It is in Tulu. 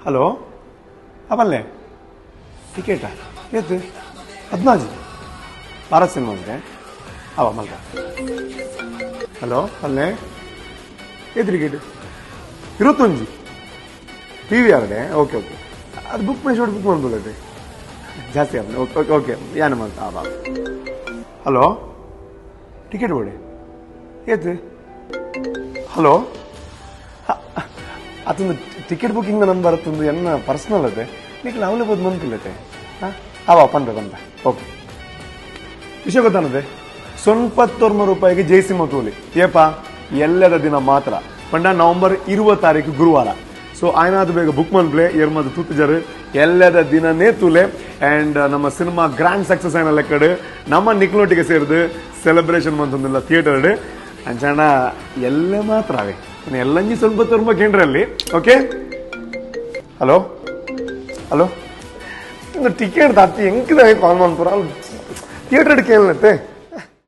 ಹಲೋ, ಅವಲ್ಲೇ ಟಿಕೆಟಾ? ಏತ್? 16 ಭಾರತ್ ಸಿನಿಮಾ ಉಂಟೆ ಅವ ಮಲ್ಕ. ಹಲೋ, ಅಲ್ಲೇ ಏತ್ ticket? 21 P V R. Okay okay, ಅದು ಬುಕ್ ಮೈ ಶೋಟ್ ಬುಕ್ ಮಾಡ್ಬೋದತ್ತೆ ಜಾಸ್ತಿ ಆಗ. ಓಕೆ ಓಕೆ ಓಕೆ, ಏನು ಮಾಡ್ತಾ ಅವ. ಹಲೋ, ಟಿಕೆಟ್ ಬೋಡೆ ಏತ್? ಹಲೋ, ಅದೊಂದು ಟಿಕೆಟ್ ಬುಕ್ಕಿಂಗ್ ನಂಬರ್ ಅತ್ತೊಂದು ಎನ್ನ ಪರ್ಸನಲ್ ಅದೇ. ನಿಕ್ಲ ಅವಲೇ ಬೋದು ಮನ್ಪಿಲ್ಲತೆ. ಹಾಂ, ಅವ ಪನ್ಪೆ ಪನ್ಪೆ. ಓಕೆ, ವಿಷಯ ಗೊತ್ತಾನದೆ. 99 ರೂಪಾಯಿಗೆ ಜೈಸಿಂಹ ತೋಲಿ ಏಪ ಎಲ್ಲದ ದಿನ ಮಾತ್ರ ಪಂಡ ನವೆಂಬರ್ 20 ತಾರೀಕು ಗುರುವಾರ. ಸೊ ಆಯ್ನಾದ ಬೇಗ ಬುಕ್ ಮನ್ಪ್ಲೆ. ಏರ್ಮದ ತೂತುಜರು ಎಲ್ಲದ ದಿನನೇ ತೂಲೆ. ಆ್ಯಂಡ್ ನಮ್ಮ ಸಿನಿಮಾ ಗ್ರ್ಯಾಂಡ್ ಸಕ್ಸಸ್ ಆಯ್ನ ಲೆಕ್ಕಡು ನಮ್ಮ ನಿಕ್ಲೋಟಿಗೆ ಸೇರಿದು ಸೆಲೆಬ್ರೇಷನ್ ಮಂತೊಂದಿಲ್ಲ ಥಿಯೇಟರ್. ಅಂಚಣ ಎಲ್ಲ ಮಾತ್ರ ಅವೇ ಎಲ್ಲಂಜಿ ಸ್ವಲ್ಪ ತುರ್ಮ ಕೇಂದ್ರಲ್ಲಿ. ಓಕೆ, ಹಲೋ ಹಲೋ, ಟಿಕೆಟ್ ತಾತಿ ಎಂಕಿದ ಕಾಲ್ ಮಾಡ್ಪುರ? ಥಿಯೇಟರ್ ಕೇಳತ್ತೆ.